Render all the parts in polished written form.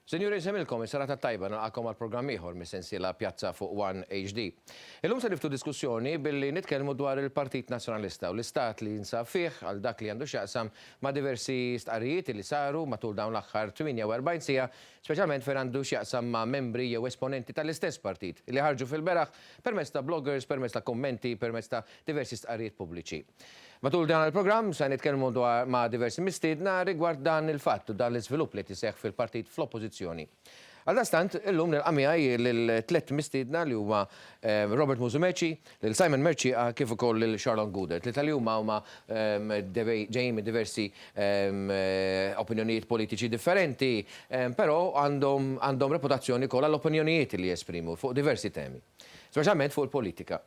Sinjuri nsemmilkom is-serata t-tajba nilqagħkom għal programm ieħor mis-sensiela Pjazza fuq One HD. Illum se niftu diskussjoni billi nitkellmu dwar il-Partit Nazzjonalista u l-istat li jinsab fih għal dak li għandu x'jaqsam ma' diversi stqarrijiet li saru matul dawn l-aħħar 48 siegħa speċjalment fejn għandu x'jaqsam ma' membri jew esponenti tal-istess partit li ħarġu fil-beraħ permezz ta' bloggers, permezz ta' kummenti, permezz ta' diversi stqarrijiet pubbliċi. Matul dan il-programm se nitkellmu dwar ma' diversi mistiedna rigward dan il-fatt u dan l-iżvilupp li qed iseħħ fil-partit fl-Oppożizzjoni. Għaldaqstant, illum nilqa' miegħi lil tlett mistiedna li huma Robert Musumeci, lil Simon Mercieca kif ukoll lil Charlon Gouder. Tlieta li huma huma ġejjin minn diversi opinjonijiet politiċi differenti, però għandhom għandhom reputazzjoni wkoll għall-opinjonijiet li jesprimu fuq diversi temi, speċjalment fuq il-politika.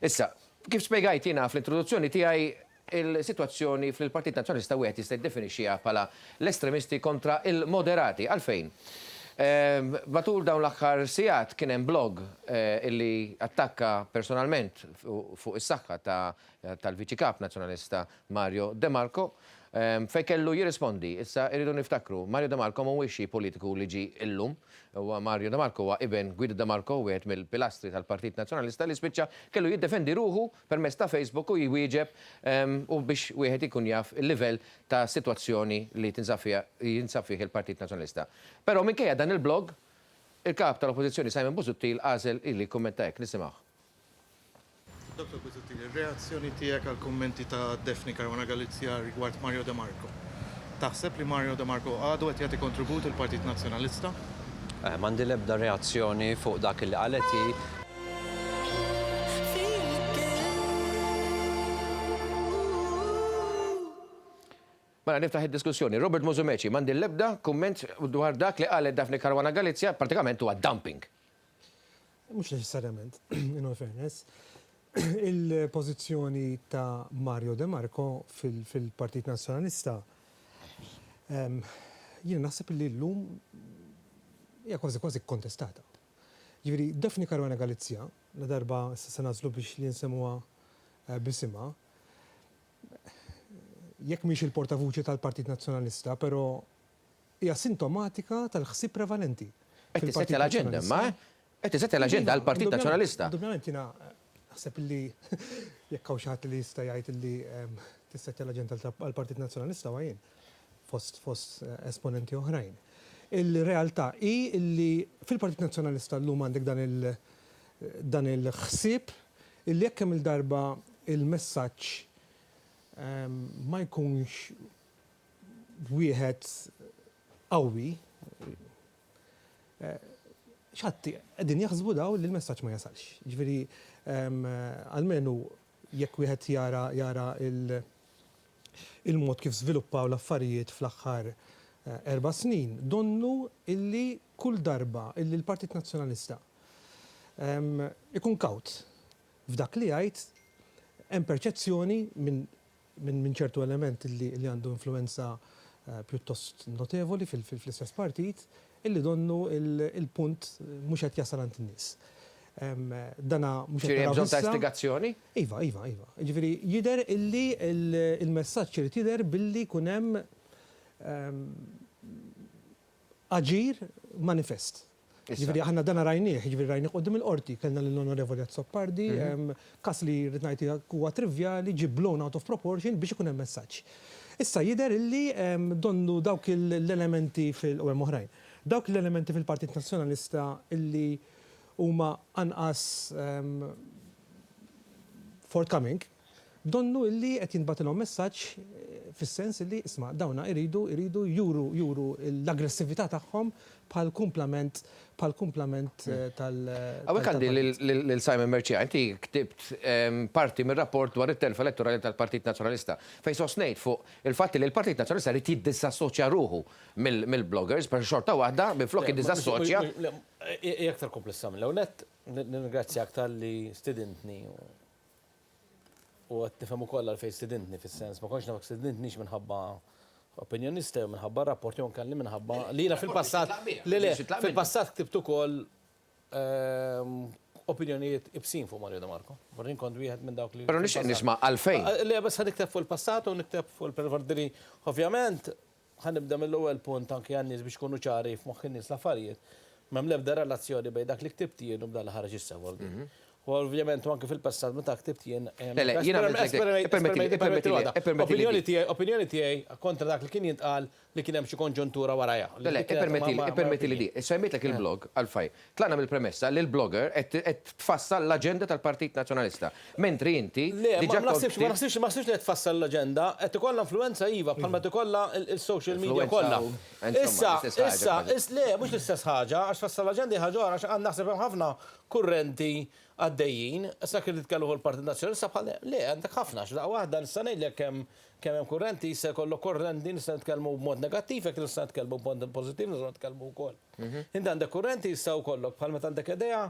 Issa, Kif spjegajt jiena fl-introduzzjoni tiegħi, il-sitwazzjoni fl-Partit Nazzjonalista wieħed jista' jiddefinixxiha bħala l-estremisti kontra l-moderati. Għalfejn? Matul dawn l-aħħar sigħat kien hemm blog illi attakka personalment fuq is-saħħa tal-Viċi Kap Nazzjonalista Mario De Marco fejn kellu jirrispondi. Issa irridu niftakru, Mario De Marco mhuwiex xi politiku li ġie illum. Huwa Mario De Marco huwa iben Guido De Marco, wieħed mill-pilastri tal-Partit Nazzjonalista li spiċċa kellu jiddefendi ruħu permezz ta' Facebook u jwieġeb u biex wieħed ikun jaf il-livell ta' sitwazzjoni li tinsab fiha jinsab fih il-Partit Nazzjonalista. Però minkejja dan il-blog, il-Kap tal-Oppożizzjoni Simon Busuttil għażel illi jikkummenta hekk. Nisimgħuh. Dottor Busuttil, ir-reazzjoni tiegħek għall-kummenti ta' Daphne Caruana Galizia rigward Mario De Marco. Taħseb li Mario De Marco għadu qed jagħti kontribut il-Partit Nazzjonalista? M'għandi l-ebda reazzjoni fuq dak li qalet hi. Mela niftaħ id-diskussjoni. Robert Musumeci, m'għandi l-ebda kumment dwar dak li qalet Daphne Caruana Galizia, pratikament huwa dumping. Mhux neċessarjament, in all fairness. Il-pożizzjoni ta' Mario De Marco fil-Partit Nazzjonalista jiena naħseb li llum hija kważi kważi kkontestata. Jiġifieri Daphne Caruana Galizia, ladarba issa se naslu biex li nsemmuha b'isimha, jekk mhix il-portavuċi tal-Partit Nazzjonalista, però hija sintomatika tal-ħsieb prevalenti Qed tissettja l-aġenda imma, eh? Qed tissettja l-aġenda għall-Partit Nazzjonalista. Indubjament jiena naħseb li jekk hawn xi ħadd li jista' jgħid li tissettja l-aġenda għall-Partit Nazzjonalista huwa jien fost fost esponenti oħrajn. Il-realtà hi li fil-Partit Nazzjonalista llum għandek dan il dan il-ħsieb illi jekk kemm-il darba il-messaġġ ma jkunx wieħed qawwi, x'ħadd qegħdin jaħsbu dawn li l-messaġġ ma jasalx. Jiġifieri almenu jekk wieħed jara jara il-mod kif żviluppaw l-affarijiet fl-aħħar erba' snin, donnu illi kull darba illi l-Partit Nazzjonalista ikun kawt f'dak li jgħid, hemm perċezzjoni minn minn ċertu element li għandu influwenza pjuttost notevoli fl-istess partit, illi donnu l-punt mhux qed jasal għand in-nies. Dana mhux qed naraw. Ġifieri hemm bżonn ta' istigazzjoni? Iva, iva, iva. Jiġifieri jidher illi l-messaġġ irid jidher billi jkun hemm aġir manifest. Jiġifieri aħna dan rajnieh, jiġifieri rajnieh quddiem il-Qorti, kellna lill-Onorevoli Azzopardi, każ li rrid ngħid huwa trivjali, ġie blown out of proportion biex ikun hemm messaġġ. Issa jidher illi donnu dawk l-elementi fil-, u hemm oħrajn, dawk l-elementi fil-Partit Nazzjonalista illi huma anqas forthcoming, Donnu illi qed jintbagħtilhom messaġġ fis-sens illi isma' dawna iridu iridu juru juru l-aggressività tagħhom bħal kumplament bħal kumplament tal Hawnhekk għandi lil Simon Mercieca, inti ktibt parti mir-rapport dwar it-telf elettorali tal-Partit Nazzjonalista fejn sostnejt fuq il-fatt li l-Partit Nazzjonalista jrid jiddisassoċja ruħu mill-bloggers, però xorta waħda minflok jiddisassoċja. Hija aktar komplessa minn l-ewwel nett nirringrazzjak talli stidintni U qed nifhem ukoll għalfejn stidintni fis-sens ma kontx nafek stidintnix minħabba opinjonista jew minħabba rapport jew anke minħabba li jiena fil-passat le le fil-passat ktibt ukoll ehm, opinjonijiet ibsin fuq Mario De Marco. Vorrin kont wieħed minn dawk li. Però nixtieq nisma' għalfejn. Le bas ħa nikteb fuq il-passat u nikteb fuq il-preferendiri. Ovvjament. Ħa nibda mill-ewwel punt anki għan-nies biex ikunu ċari f'moħħ in-nies l-affarijiet. M'hemm l-ebda relazzjoni bejn dak li ktibt jien u b'dan li ħareġ issa Voldi. U ovvjament u anki fil-passat meta ktibt jien Le, le, jiena għamilt lek ippermettili, ippermettili, ippermettili Opinjoni tiegħi, opinjoni tiegħi kontra dak li kien jintqal li kien hemm xi konġuntura warajha. Le, le, ippermettili, ippermettili di. Semmejtlek il-blog, għalfejn. Tlaqna mill-premessa li l-blogger qed tfassal l-aġenda tal-Partit Nazzjonalista. Mentri inti Le, ma diġà kont naħsibx, ma ktibt. naħsibx, ma naħsibx li qed tfassal l-aġenda, qed ikollha influwenza iva, bħalma qed ikollha il-social media Influwenza kollha. u, insomma, Issa, l-istess ħaġa issa, kważi. is, le, mhux l-istess ħaġa, għax tfassal l-aġenda hi ħaġa oħra, għax għand naħseb hemm ħafna kurrenti għaddejjin, issa kif nitkellmu fuq il-Partit Nazzjonalista bħal, le, għandek ħafna, għax daqqa waħda nista' ngħidlek kemm kemm hemm kurrenti, jista' jkollok kurrenti nista' nitkellmu b'mod negattiv, jekk nista' nitkellmu b'mod pożittiv nistgħu nitkellmu wkoll. Inti għandek kurrenti jistgħu jkollok bħal meta għandek idea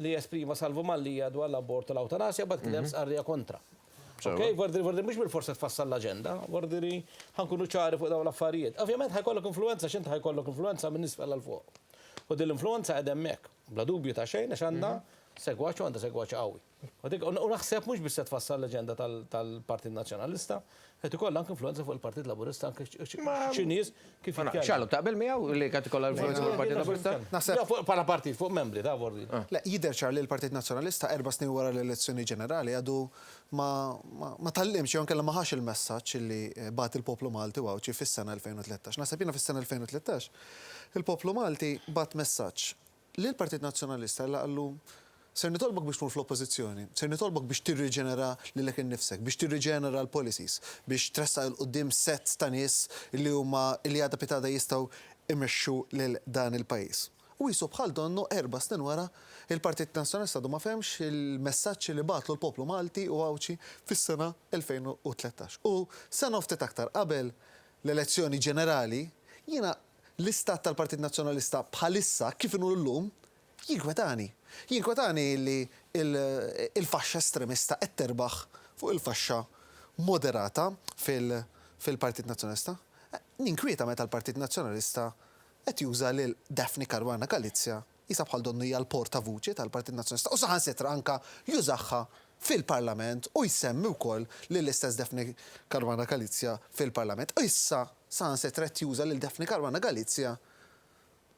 li esprima Salvu Mallia dwar l-abort u l-awtanasja mbagħad kien hemm stqarrija kontra. Ok, vordiri, vordiri, mhux bilfors se tfassal l-aġenda, vordiri ħa nkunu ċari fuq dawn l-affarijiet. Ovvjament ħa jkollok influwenza x'int ħa jkollok influwenza minn isfel għal fuq. U din l-influwenza qiegħda hemmhekk, bla dubju ta' xejn għax għandha segwaċ u għandha segwaċ qawwi. U dik, u naħseb mhux biss se tfassal l-aġenda tal-Partit Nazzjonalista, qed ikollha anke influwenza fuq il-Partit Laburista anke xi nies kif jitkellmu. Xallu, taqbel miegħu li qed ikollha influwenza fuq il-Partit Laburista? Naħseb fuq bħala partit, fuq membri ta' vordi. Le, jidher ċar li l-Partit Nazzjonalista erba' snin wara l-elezzjoni ġenerali għadu ma ma tgħallimx jew inkella ma ħax il-messaġġ li bagħat il-poplu Malti u Għawdxi fis-sena 2013. Naħseb jiena fis-sena 2013 il-poplu Malti bagħat messaġġ lill-Partit Nazzjonalista li qallu, Ser nitolbok biex tmur fl-Oppożizzjoni, ser nitolbok biex tirriġenera lilek innifsek, biex tirriġenera l-policies, biex tressaq 'il quddiem sett ta' nies li huma li għada pitgħada jistgħu imexxu lil dan il-pajjiż. U qisu bħal donnu erba' snin wara, il-Partit Nazzjonalista għadu ma fehemx il-messaġġ li bagħatlu l-poplu Malti u Għawdxi fis-sena 2013. U sena u ftit aktar qabel l-elezzjoni ġenerali, jiena L-istat tal-Partit Nazzjonalista bħalissa, kif inhu llum, jinkwetani. Jinkwetani li l-faxxa estremista qed terbaħ fuq il-faxxa moderata fil-Partit Nazzjonalista. Ninkwieta meta l-Partit Nazzjonalista qed juża lil Daphne Caruana Galizia qisha bħal donnu hija l-portavuċi tal-Partit Nazzjonalista u saħansitra anke jużaha fil-Parlament u jsemmi wkoll lill-istess Daphne Caruana Galizia fil-Parlament. U issa saħansitra qed juża lil Daphne Caruana Galizia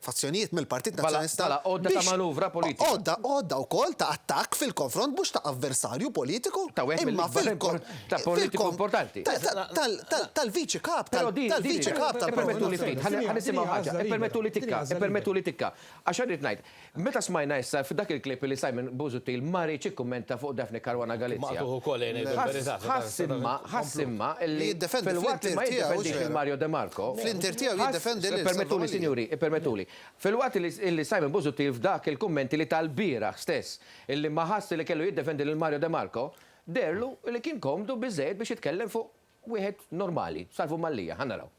fazzjonijiet mill-Partit Nazzjonalista Bħala għodda ta' manuvra politika. Għodda, għodda wkoll ta' attakk fil-konfront mhux ta' avversarju politiku. Ta' wieħed mill-ikbar ta' politiku importanti. Tal-viċi kap, tal-viċi kap tal-Partit Ippermettuli ftit, ħa nisimgħu ħaġa, ippermettuli tikka, ippermettuli tikka. Għax irrid ngħid, meta smajna issa f'dak il-clip li Simon Busuttil ma riedx jikkummenta fuq Daphne Caruana Galizia. Maqtugħ ukoll ejja ngħidu l-verità. Ħass imma, ħass imma li filwaqt li ma jiddefendix lil Mario De Marco. Fl-intier tiegħu jiddefendi lil Ippermettuli sinjuri, ippermettuli. Filwaqt li Simon Busuttil f'dak il-kummenti li ta lbieraħ stess illi ma ħass li kellu jiddefendi lil Mario De Marco, deherlu li kien komdu biżżejjed biex jitkellem fuq wieħed normali, Salvu Mallia. Ħa naraw.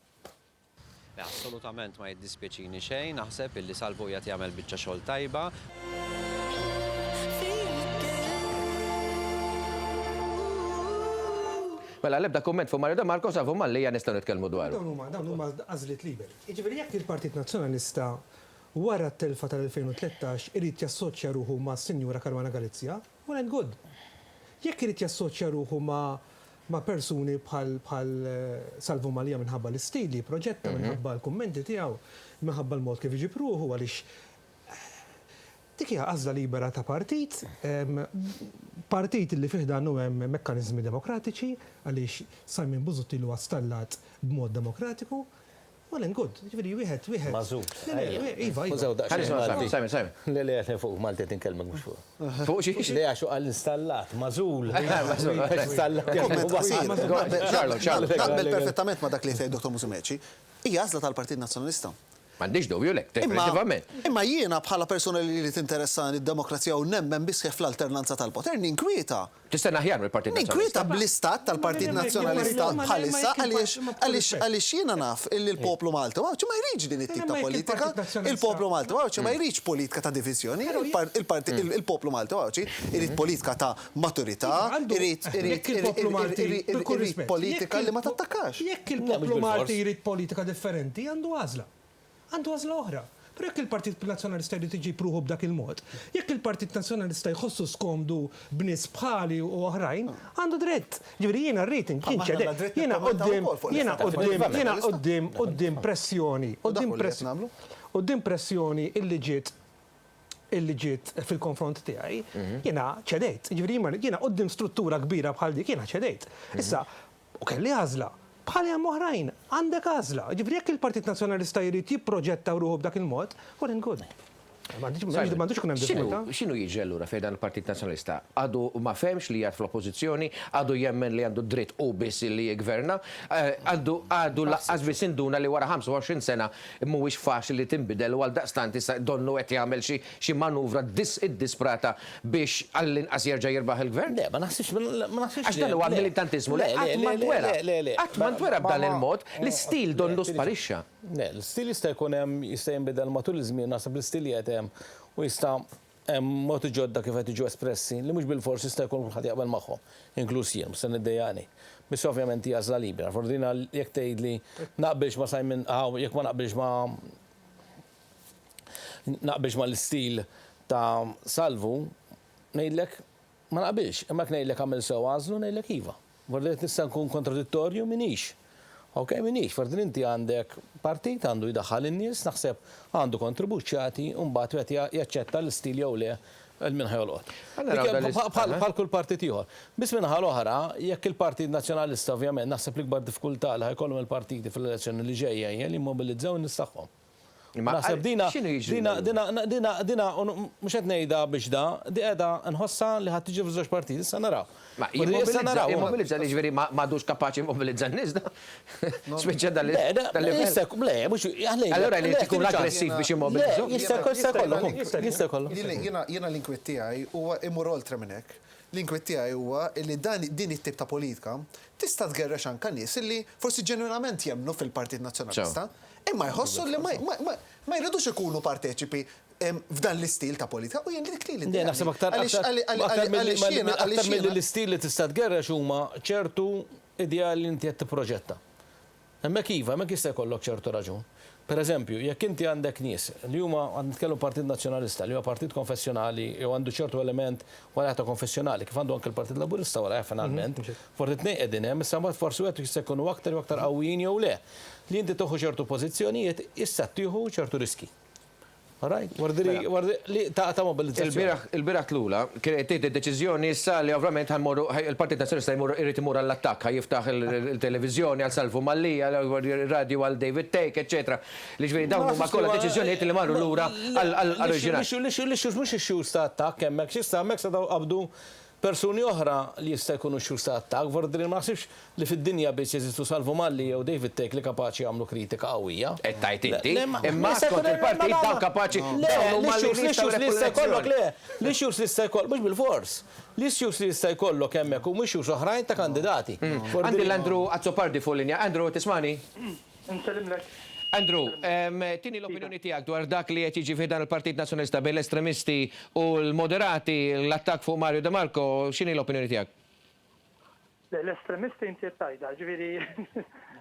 Le assolutament ma jiddispjaċini xejn, naħseb illi Salvu qiegħed jagħmel biċċa xogħol tajba. Mela l-ebda kumment fuq Mario De Marco Salvu Mallia nistgħu nitkellmu dwaru. Dawn huma dawn huma għażliet liberi. Jiġifieri jekk il-Partit Nazzjonalista wara t-telfa tal-2013 irid jassoċja ruħu mas-Sinjura Caruana Galizia, Well and good. Jekk irid jassoċja ruħu ma' ma' persuni bħal bħal Salvu Mallia minħabba l-istil li jipproġetta, minħabba l-kummenti tiegħu, minħabba l-mod kif iġib ruħu għaliex dik hija għażla libera ta' partit, partit li fih dan hemm mekkaniżmi demokratiċi għaliex Simon Busuttil huwa stallat b'mod demokratiku. Well and good, jiġifieri wieħed, wieħed. Magħżul. Le, le, iva, iva. Użaw daqsxejn Ħa nisimgħu Malti. Simon, Simon, Simon. Le, le, qed fuq Malti qed inkellmek mhux fuq. Fuq xiex? Le, għax hu qal installat, magħżul. Magħżul. Installat. Kumment qasir. Charlo, Charlo. Naqbel perfettament ma' dak li tgħid Dottor Musumeci. Hija għażla tal-Partit Nazzjonalista. M'għandix dubju lek, definitivament. Imma jiena bħala persuna li li tinteressani d-demokrazija u nemmen bis-sħiħ fl-alternanza tal-poter ninkwieta Tistenna aħjar mill-Partit Nazzjonalista. Ninkwieta bl-istat tal-Partit Nazzjonalista bħalissa għaliex għaliex għaliex jiena naf illi l-poplu Malti u Għawdxi ma jridx din it-tip ta' politika. Il-poplu Malti u Għawdxi ma jridx politika ta' diviżjoni. Il-poplu Malti u Għawdxi jrid politika ta' maturità, irid irid irid politika li ma tattakkax. Jekk il-poplu Malti jrid politika differenti għandu għażla. Għandu għażla oħra. Però jekk il-Partit Nazzjonalista jrid iġib ruħu b'dak il-mod, jekk il-Partit Nazzjonalista jħossu skomdu b'nies bħali u oħrajn, għandu dritt. Jiġifieri jiena rrid inċedi, jiena quddiem, jiena quddiem, jiena quddiem, quddiem pressjoni, quddiem pressjoni, quddiem pressjoni illi ġiet illi ġiet fil-konfront tiegħi, jiena ċedejt. Jiġifieri jiena quddiem struttura kbira bħal dik jiena ċedejt. Issa, U kelli għażla. Bħali hemm oħrajn. Għandek għażla. Jiġifieri jekk il-Partit Nazzjonalista jrid jipproġetta ruħu b'dak il-mod, well and good. M'għandux ikun hemm diffikultà. X'inhu jiġri allura fejn dan il-Partit Nazzjonalista? Għadu ma fehmx li qiegħed fl-Oppożizzjoni, għadu jemmen li għandu d-dritt hu biss li jiggverna, għadu għadu lanqas biss induna li wara 25 sena mhuwiex faċli li tinbidel u għaldaqstant issa donnu qed jagħmel xi xi manuvra iddisprata biex għall-inqas jerġa' jirbaħ il-gvern? Le, ma naħsibx, ma naħsibx. Għax dan huwa militantiżmu li qatt ma ntwera. Qatt ma ntwera b'dan il-mod, l-istil donnu sparixxa. Le, l-istil jista' jkun hemm, jista' jinbidel matul iż-żmien, naħseb l-istil qiegħed hemm u jista' hemm modi ġodda kif qed jiġu espressi li mhux bilfors jista' jkun kulħadd jaqbel magħhom, inkluż jien, mhux se niddejjaqni. Biss ovvjament hija għażla libera. Forsi jiena jekk tgħidli naqbilx ma' Simon, jekk ma naqbilx ma' naqbilx mal-istil ta' Salvu, ngħidlek ma naqbilx. Imma jekk ngħidlek għamel sew għażlu, ngħidlek iva. Vordiet nista' nkun kontradittorju, m'iniex. Ok, m'iniex. Vordiet inti għandek partit għandu jdaħħal in-nies, naħseb għandu kontribut x'jagħti u mbagħad wieħed jaċċetta l-istil jew le 'l min ħa jolqot. Bħal kull partit ieħor. Biss min-naħa l-oħra, jekk il-Partit Nazzjonalista ovvjament naħseb l-ikbar diffikultà li ħa jkollhom il-partiti fl-elezzjoni li ġejja hija li jimmobilizzaw in-nies tagħhom. Naħseb dina, dina, dina, dina, dina, mhux qed ngħidha biex da, di qiegħda nħossha li ħa tiġi f'żewġ partiti, issa naraw. Ma jimmobilizza, jimmobilizza li ġifieri m'għadux kapaċi jimmobilizza n-nies da. Spiċċa dal Le, le, mhux Allura li tkun aggressiv biex jimmobilizza. Jista' jista' jkollok, jista' jkollok. Jiena l-inkwiet tiegħi huwa imur oltre minn hekk. L-inkwiet tiegħi huwa li dan din it-tip ta' politika tista' tgerrex anke nies illi forsi ġenwinament jemmnu fil-Partit Nazzjonalista. Imma jħossu li ma jridux ikunu parteċipi f'dan l-istil ta' politika u jien dik lili Le, naħseb aktar aktar milli l-istil li tista' tgerrex huma ċertu ideali li inti qed tipproġetta. Hemmhekk iva, hemmhekk jista' jkollok ċertu raġun. Per eżempju, jekk inti għandek nies li huma, qed nitkellmu Partit Nazzjonalista, li huwa partit konfessjonali jew għandu ċertu element warajh ta' konfessjonali, kif għandu anke l-Partit Laburista warajh finalment, forsi t-tnejn qegħdin hemm, issa mbagħad forsi wieħed jista' jkunu aktar jew aktar qawwijin jew le. Li inti tieħu ċertu pożizzjonijiet, issa tieħu ċertu riski. All right? Mela. Li ta' ta' mobilizzazzjoni. Il-bieraħ tlula kien qed tieħdu deċiżjoni issa li ovvjament ħa jmorru il-Partit Nazzjonalista jmur irid imur għall-attakk, ħa jiftaħ il-televiżjoni għal Salvu Mallia, ir-radju għal David Thake, eċċetera. Li ġifieri dawn huma kollha deċiżjonijiet li marru lura għall-oriġinal. L-issues mhux issues ta' attakk hemmhekk, x'issa hemmhekk setgħu qabdu Persuni oħra li jista' jkunu xhud ta' attakk, Vordrin ma naħsibx li fid-dinja biss jeżistu Salvu Malli jew David Thake li kapaċi jagħmlu kritika qawwija. Qed tgħid inti, imma skont il-partit dawn kapaċi, dawn huma li jistgħu rebħu l-elezzjoni. Le, l-issues li jista' jkollok, mhux bilfors, l-issues li jista' jkollok hemmhekk huma issues oħrajn ta' kandidati. Għandi 'l Andrew Azzopardi fuq linja. Andrew, tismagħni? Insellimlek. Andrew, tini l-opinjoni tiegħek dwar dak li qed jiġi fi ħdan il-Partit Nazzjonalista bejn l-estremisti u l-moderati, l-attakk fuq Mario De Marco, x'inhi l-opinjoni tiegħek? Le, l-estremisti inti qed tgħidha, ġifieri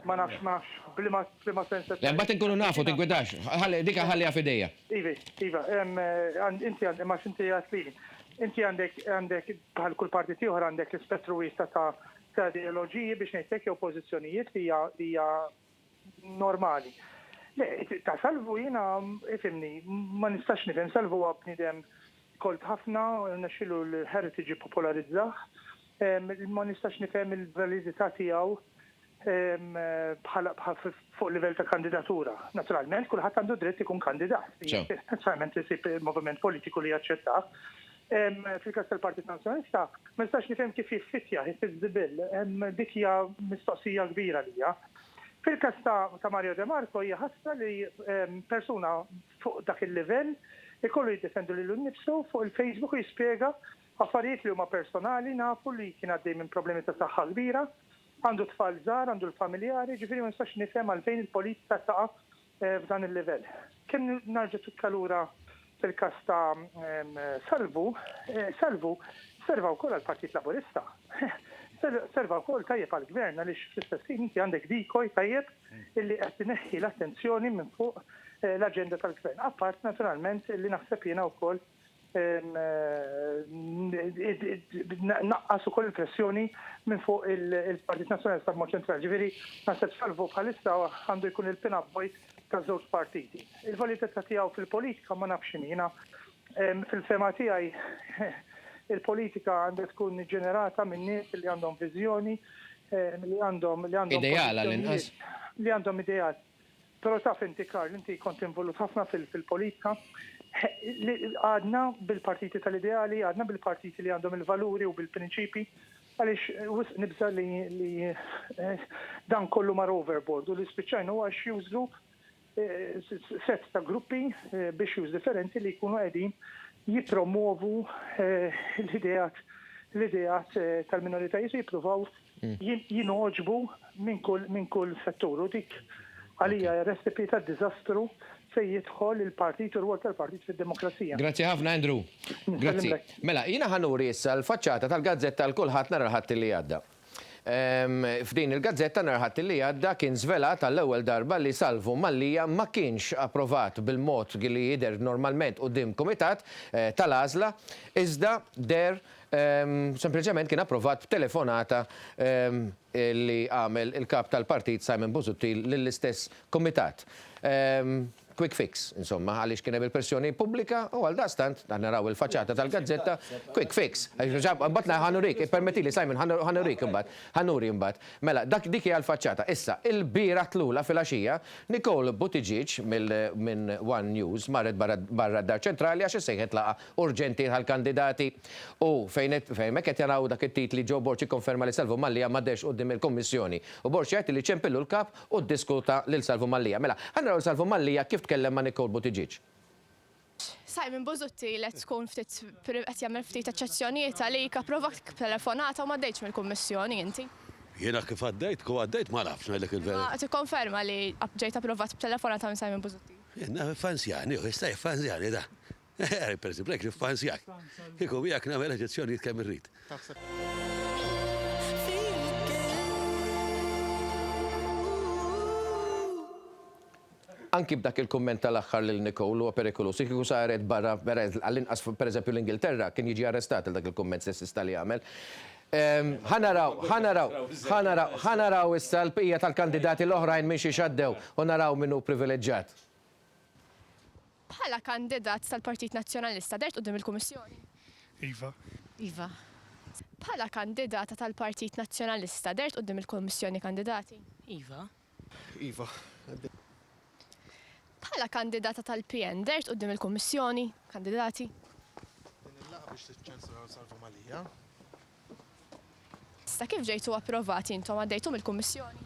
ma nafx ma nafx b'liema b'liema sens qed Le, mbagħad inkunu nafu, tinkwetax. Ħalli dik ħalliha f'idejja. Iva, iva, inti għandek, ma inti għedt lili. Inti għandek għandek bħal kull partit ieħor għandek l-ispettru wiesa' ta' ta' ideoloġiji biex ngħid hekk jew pożizzjonijiet li hija li hija normali. Le, ta' Salvu jiena ifhimni, ma nistax nifhem, Salvu huwa bniedem kolt ħafna, rnexxielu l-heritage jippopolarizzah, ma nistax nifhem il-validità tiegħu bħala fuq livell ta' kandidatura. Naturalment, kulħadd għandu dritt ikun kandidat. Naturalment isib moviment politiku li jaċċettah. Fil-każ tal-Partit Nazzjonalista, ma nistax nifhem kif jiffittja, he fits the bill. Dik hija mistoqsija kbira għalija. Fil-każ ta' Mario De Marco hija ħasra li persuna fuq dak il-livell ikollu jiddefendu lilu nnifsu fuq il-Facebook u jispjega affarijiet li huma personali, nafu li kien għaddej minn problemi ta' saħħa kbira, għandu tfal żgħar, għandu l-familjari, ġifieri ma nistax nifhem għalfejn il-politika taqa' f'dan il-livell. Kemm narġa' tikka lura fil-każ ta' Salvu, Salvu serva wkoll għall-Partit Laburista. Serva wkoll tajjeb għall-Gvern għaliex fl-istess ħin inti għandek decoy tajjeb illi qed ineħħi l-attenzjoni minn fuq l-aġenda tal-Gvern. Apart naturalment li naħseb jiena wkoll naqqas ukoll il-pressjoni minn fuq il-Partit Nazzjonalista b'mod ċentrali. Ġifieri naħseb Salvu bħalissa għandu jkun il-pin-up boy taż-żewġ partiti. Il-validità tiegħu fil-politika ma nafx x'inhi. Jiena fil-fehma tiegħi il-politika għandha tkun ġenerata minn nies li għandhom viżjoni, li għandhom li għandhom Ideal għall-inqas. Li għandhom ideal. Però taf inti Karl, inti kont involut ħafna fil-politika. Għadna bil-partiti tal-ideali, għadna bil-partiti li għandhom il-valuri u bil-prinċipi, għaliex wisq nibża' li dan kollu mar overboard u li spiċċajna huwa issues group, set ta' gruppi b'issues differenti li jkunu qegħdin jippromovu l-ideat l-ideat tal-minoritajiet u jippruvaw jingħoġbu minn kull minn kull settur u dik għalija hija recipe ta' diżastru fejn jidħol il-partit u r-rwol tal-partit fid-demokrazija. Grazzi ħafna Andrew. Grazzi. Mela, jiena ħa nuri issa l-faċċata tal-gazzetta għal kulħadd nhar il-Ħadd li għadda. F'din il-gazzetta nhar il-Ħadd li għadda kien żvelat għall-ewwel darba li Salvu Mallia ma kienx approvat bil-mod li jidher normalment quddiem kumitat tal-għażla iżda deher Sempliċement kien approvat b'telefonata li għamel il-Kap tal-Partit Simon Busuttil lill-istess kumitat. Quick fix, insomma, għaliex kien hemm il-pressjoni pubblika u għaldaqstant, naraw il-faċċata tal-gazzetta, quick fix. Imbagħad ħa nurik, ippermettili Simon, ħa nurik imbagħad, ħa nuri imbagħad. Mela, dak dik hija l-faċċata. Issa, ilbieraħ tlula filgħaxija, Nicole Buttigieg minn One News marret barra d-Dar Ċentrali għax issejħet laqgħa urġenti għall-kandidati u fejn fejn hekk qed jaraw dak it-titli Joe Borg jikkonferma li Salvu Mallia ma dherx quddiem il-Kummissjoni u Borg jgħid li ċempillu l-Kap u ddiskuta lil Salvu Mallia. Mela, ħa naraw lil Salvu Mallia kif tkellem ma' Nicole Buttigieg. Simon Busuttil qed tkun ftit qed jagħmel ftit eċċezzjonijiet għalik, approvak b'telefonata u m'għaddejtx mill-Kummissjoni inti. Jiena kif għaddejt, kif għaddejt ma nafx ngħidlek il-verità. Imma tikkonferma li ġejt approvat b'telefonata minn Simon Busuttil? Jiena iffansjani, hu jista' jiffansjani da. Per eżempju, jekk niffansjak. Kieku miegħek nagħmel eġezzjonijiet kemm irrid. Anki b'dak il-kumment tal-aħħar lil Nicole huwa perikoluż. Kieku saret barra, għall-inqas pereżempju l-Ingilterra, kien jiġi arrestat għal dak il-kumment sessista li għamel. Ħa naraw, ħa naraw, ħa naraw, ħa naraw issa l-bqija tal-kandidati l-oħrajn minn xiex għaddew u naraw min hu privileġġat. Bħala kandidat tal-Partit Nazzjonalista dehrt quddiem il-Kummissjoni? Iva. Iva. Bħala kandidata tal-Partit Nazzjonalista dehrt quddiem il-Kummissjoni Kandidati? Iva. Iva. Bħala kandidata tal-PN dehrt quddiem il-Kummissjoni Kandidati? Din il-laqgħa biex tiċċensuraw Salvu Mallia. Issa kif ġejtu approvati intom għaddejtu mill-Kummissjoni?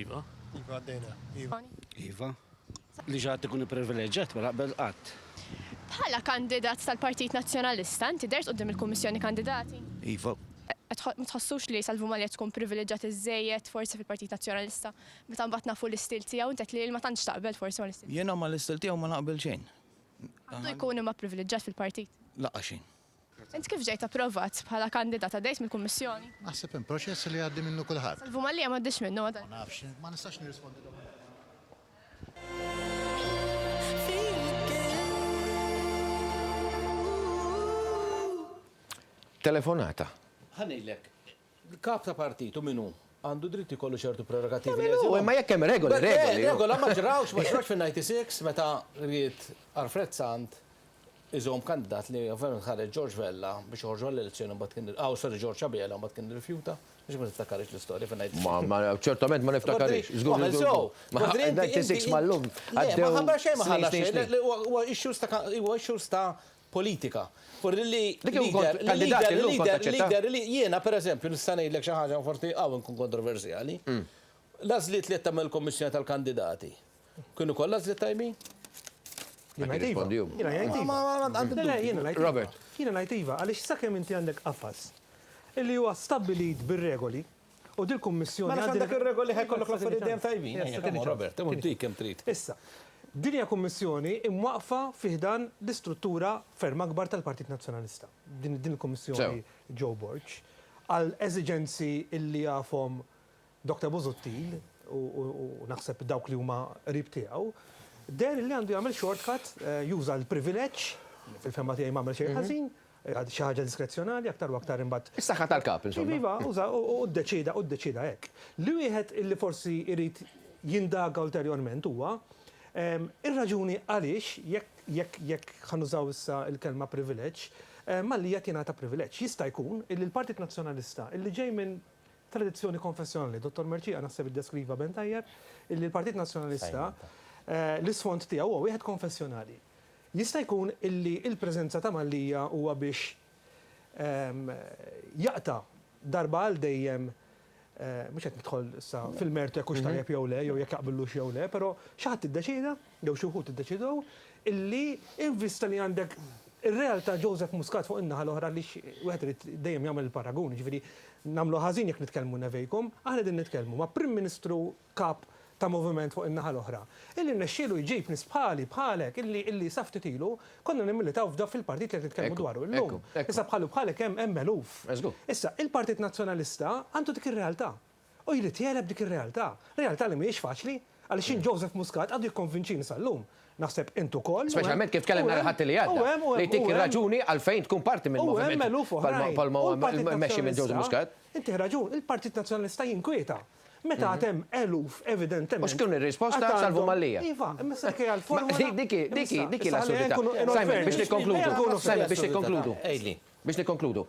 Iva. Iva għaddejna. Iva. Iva. Li xi ħadd ikun ipprivileġġjat ma naqbel qatt. Bħala kandidat tal-Partit Nazzjonalista inti dehrt quddiem il-Kummissjoni Kandidati? Iva. Ma tħossux li Salvu Mallia tkun privileġġjat iżżejjed forsi fil-Partit Nazzjonalista meta mbagħad nafu l-istil tiegħu inti għedt li ma tantx taqbel forsi mal-istil tiegħu. Jiena mal-istil tiegħu ma naqbel xejn. Għandu jkun imma privileġġjat fil-partit? Laqgħa xejn. Int kif ġejt approvat bħala kandidat għaddejt mill-Kummissjoni? Naħseb hemm proċess li jgħaddi minnu kulħadd. Salvu Mallia m'għaddiex minnu Ma nafx, ma nistax nirrispondi domanda. Telefonata. Ħa ngħidlek, kap ta' partit u min hu għandu dritt ikollu ċertu prerogativi li jeżilhom. Imma jekk hemm regoli, regoli. Regola ma ġrawx, ma ġrawx fin-96 meta ried Alfred Sant iżomm kandidat li ovvjament ħareġ George Vella biex joħorġu għall-elezzjoni mbagħad kien aw sorry George Abela mbagħad kien irrifjuta. Biex ma tiftakarix l-istorja fin-96. Ma ma ċertament ma niftakarix. Żgur. Ma 96 mal-lum. Ma ħabbar xejn ma ħalla xejn. Huwa issues ta' huwa issues ta' politika. For li leader, leader, leader, li jiena per eżempju nista' ngħidlek xi ħaġa forsi hawn nkun kontroversjali. L-għażliet li qed tagħmel il-Kummissjoni tal-Kandidati kienu kollha għażliet tajbin? Jiena ngħid iva. Jiena ngħid iva. Robert. Jiena ngħid iva għaliex sakemm inti għandek qafas illi huwa stabbilit bir-regoli U dil-Kummissjoni. Mela għandek ir-regoli ħa jkollok l-affarijiet dejjem tajbin. Robert, imur dik kemm trid. Issa, din hija Kummissjoni imwaqqfa fi ħdan l-istruttura ferm akbar tal-Partit Nazzjonalista. Din il-Kummissjoni Joe Borg, għal eżiġenzi illi jafhom Dr. Busuttil u naħseb dawk li huma qrib tiegħu. Deher li għandu jagħmel shortcut, juża l-privileġġ, fil-fehma tiegħi m'għamel xejn ħażin, xi ħaġa diskrezzjonali aktar u aktar imbagħad. Is-saħħa tal-kap, insomma. Iva, uża u ddeċieda u ddeċieda hekk. Li wieħed illi forsi jrid jindaga ulterjorment huwa ir-raġuni għaliex jekk jekk jekk ħa nużaw issa l-kelma privileġġ, Mallia qed jingħata privileġġ. Jista' jkun illi l-Partit Nazzjonalista illi ġej minn tradizzjoni konfessjonali, Dottor Mercieca naħseb iddeskriva ben tajjeb illi l-Partit Nazzjonalista l-isfond tiegħu huwa wieħed konfessjonali. Jista' jkun illi l-preżenza ta' Mallia huwa biex jaqta' darba għal dejjem, mhux qed nidħol issa fil-mertu jekk hux tajjeb jew le, jew jekk jaqbillux jew le, però xi ħadd iddeċieda, jew xi wħud iddeċidew, illi in vista li għandek ir-realtà Joseph Muscat fuq in-naħa l-oħra għaliex wieħed irid dejjem jagħmel il-paragun, jiġifieri nagħmlu ħażin jekk nitkellmu nevejkom, aħna qegħdin nitkellmu ma' Prim Ministru kap ta' moviment fuq in-naħa l-oħra, illi rnexxielu jġib nies bħali, bħalek, illi illi sa ftit ilu konna nimmilitaw f'da fil-partit li qed nitkellmu dwaru llum. Issa bħalu bħalek hemm hemm eluf. Issa, il-Partit Nazzjonalista għandu dik ir-realtà. U jrid jegħleb dik ir-realtà. Realtà li mhijiex faċli, għaliex jien Joseph Muscat għadu jikkonvinċini sal-lum. Naħseb int ukoll. Speċjalment kif tkellem nhar il-Ħadd li għadda. Li jtik ir-raġuni għalfejn tkun parti minn moviment bħalma huwa mmexxi minn Joseph Muscat. Inti raġun, il-Partit Nazzjonalista jinkwieta. Meta għad hemm eluf evidentement. U x'tkun ir-risposta? Salvu Mallia. Iva, imma issa dik hija l-formula. Dik hi l-assurdità. Simon, biex nikkonkludu. Simon, biex nikkonkludu. Biex nikkonkludu.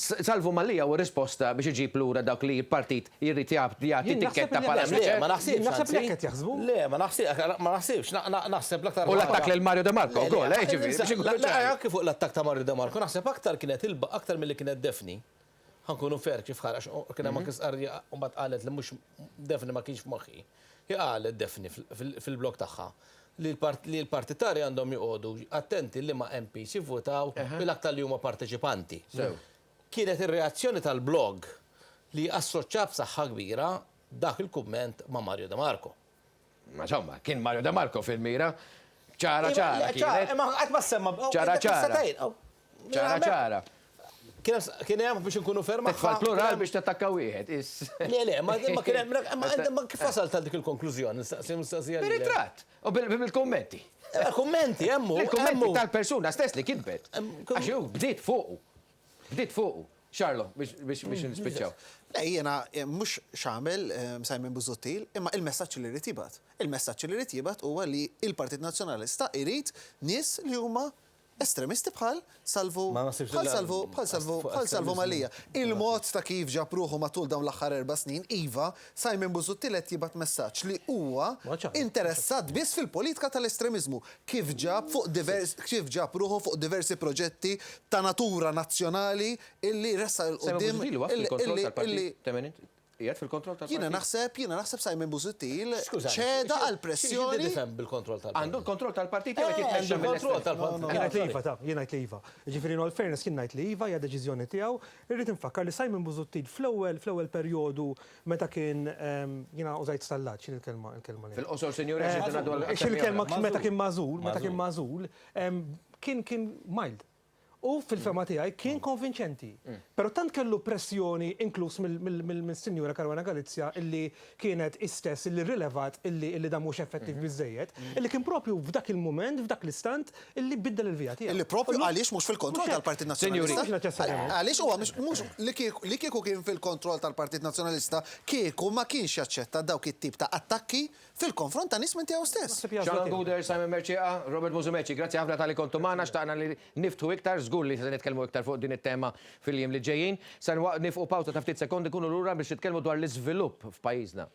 Salvu Mallia hu risposta biex iġib lura dawk li l-partit jrid jagħti tikketta bħala Le, ma naħsibx. Naħseb li hekk qed jaħsbu. Le, ma naħsibx, ma naħsibx, naħseb l-aktar. U l-attakk lil Mario De Marco wkoll, eh, ġifieri. Biex inkunu ċari. Anke fuq l-attakk ta' Mario De Marco, naħseb aktar kienet aktar milli kienet Daphne. Ħa nkunu fair kif ħareġ, kien hemm anke stqarrija u mbagħad qalet li mhux Daphne ma kienx f'moħħi. Hi qalet Daphne fil-blog tagħha li l-partitarji għandhom joqogħdu attenti liema MPs jivvutaw bil-aktar li huma parteċipanti. Kienet ir-reazzjoni tal-blog li assoċja b'saħħa kbira dak il-kumment ma' Mario De Marco. Ma insomma, kien Mario De Marco fil-mira. Ċara ċara kienet. Imma qatt ma semma. Ċara ċara. Ċara ċara. Kien hemm biex inkunu ferma. Titfa' l-plural biex tattakka wieħed. Le, le, ma kien hemm, ma kif wasal tal dik il-konklużjoni? Nistaqsi mistoqsija. Bir-ritratt u bil-kummenti. Kummenti, hemm hu. Il-kummenti tal-persuna stess li kitbet. Għax hu bdiet fuqu. Bdiet fuqu. Charlo, biex nispiċċaw. Le, jiena mhux x'għamel Simon Busuttil, imma il-messaġġ li jrid jibgħat. Il-messaġġ li jrid jibgħat huwa li l-Partit Nazzjonalista jrid nies li huma Estremisti bħal Salvu bħal Salvu bħal Salvu bħal Salvu Mallia. Il-mod ta' kif ġab ruħu matul dawn l-aħħar erba' snin, iva, Simon Busuttil qed jibgħat messaġġ li huwa interessat biss fil-politika tal-estremiżmu, kif ġab fuq divers kif ġab ruħu fuq diversi proġetti ta' natura nazzjonali illi ressaq 'il Simon quddiem Busuttil huwa illi fil-kontroll illi tal-partit, illi temmen int? Qiegħed fil-kontroll tal-partit? Jiena naħseb, jiena naħseb Simon Busuttil ċeda għall-pressjoni. Xi tifhem bil-kontroll tal-partit? Għandu l-kontroll tal-partit jew qed jitmexxa mill-estrem? Jien ngħid li iva, ta, jien ngħid li iva. Jiġifieri in all fairness jien ngħid li iva, hija deċiżjoni tiegħu. Irrid infakkar li Simon Busuttil fl-ewwel fl-ewwel perjodu meta kien jiena użajt stallat, x'inhi l-kelma l-kelma li. Fil-qosor sinjuri għax irridu ngħaddu għal X'il-kelma meta kien magħżul, meta kien magħżul, kien kien mild. U fil-fehma tiegħi kien konvinċenti. Però tant kellu pressjoni inkluż mill-Sinjura Caruana Galizia illi kienet hi stess illi rrilevat illi illi dan mhux effettiv biżżejjed, illi kien propju f'dak il-mument, f'dak l-istant illi biddel il-vija tiegħu. Illi propju għaliex mhux fil-kontroll tal-Partit Nazzjonalista. Mhux neċessarjament. Għaliex huwa mhux mhux li kieku li kieku kien fil-kontroll tal-Partit Nazzjonalista kieku ma kienx jaċċetta dawk it-tip ta' attakki fil-konfront ta' nies minn tiegħu stess. Sharon Gouder, Simon Mercieca, Robert Musumeci, grazzi ħafna talli kontu magħna, xtaqna li niftħu iktar, żgur li se nitkellmu iktar fuq din it-tema fil-jiem li ġejjin. Se niefqu pawża ta' ftit sekondi nkunu lura biex nitkellmu dwar l-iżvilupp f'pajjiżna.